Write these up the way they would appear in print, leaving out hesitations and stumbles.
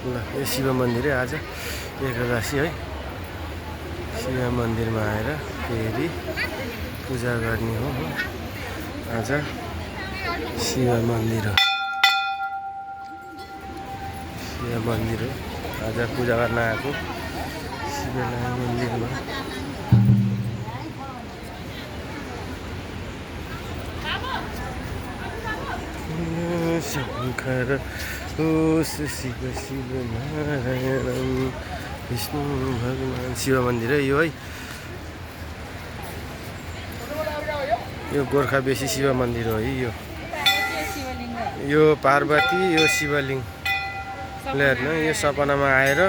ल यो शिव मन्दिर है आज एकादशी है। शिव मन्दिरमा आएर फेरि पूजा गर्ने हो आज। शिव मन्दिर हो, शिव मन्दिर हो आज पूजा गर्न आएको शिवनारायण मन्दिरमा। शङ्कर होस् शिव शिव नारायण विष्णु भगवान्। शिव मन्दिर है यो है, यो गोर्खा बेसी शिव मन्दिर हो है। यो पार्वती, यो शिवलिङ्ग हेर्नु। यो सपनामा आएर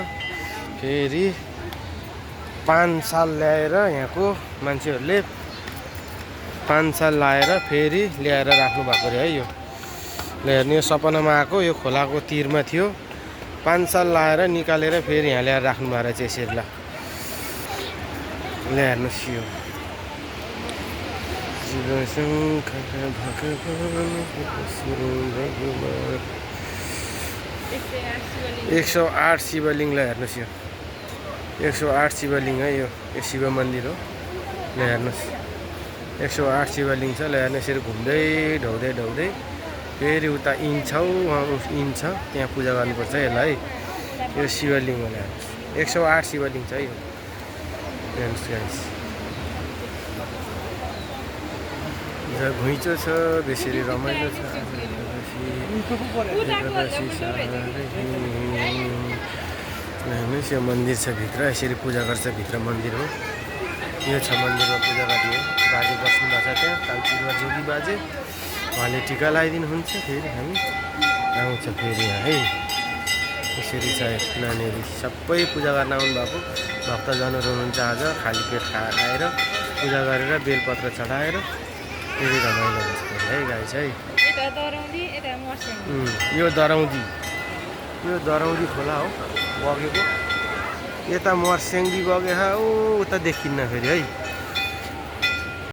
फेरि 5 साल ल्याएर यहाँको मान्छेहरूले 5 साल लाएर फेरि ल्याएर राख्नु भएको अरे है। यो हेर्नु, यो सपनामा आएको, यो खोलाको तिरमा थियो, 5 साल लाएर निकालेर फेरि यहाँ ल्याएर राख्नु भएको रहेछ यसरी। ल हेर्नुहोस् यो शिवशङ्कर भगवान् 108 शिवलिङ्ग। ल हेर्नुहोस् यो 108 शिवलिङ्ग है। यो शिव मन्दिर हो। ल हेर्नुहोस् 108 शिवलिङ्ग छ। ल हेर्नु, यसरी घुम्दै ढौँदै ढौँदै फेरि उता इन्छौ इन्छ, त्यहाँ पूजा गर्नुपर्छ यसलाई है। यो शिवलिङ्ग हो। ल हेर्नुहोस् 108 शिवलिङ्ग छ है यो। हेर्नुहोस् गाइस, घुइँचो छ, बेसरी रमाइलो छ। हेर्नुहोस् यो मन्दिर छ भित्र, यसरी पूजा गर्छ भित्र मन्दिर हो। यो छ मन्दिरमा पूजा गर्ने हो। बाजे बस्नु भएको छ त्यहाँ, कालचिरमा जोगी बाजे, उहाँले टिका लगाइदिनुहुन्छ। फेरि हामी आउँछ फेरि यहाँ है। यसरी छ नानीहरू सबै पूजा गर्न आउनुभएको भक्तजनहरू हुनुहुन्छ। आज खाली पेट खाएर पूजा गरेर बेलपत्र चढाएर फेरि रमाइलो हुन्छ है गाइस है। यो दरौदी खोला हो बगेको। यता मर्स्याङ्दी बगेको हो, उता देखिन्न फेरि है।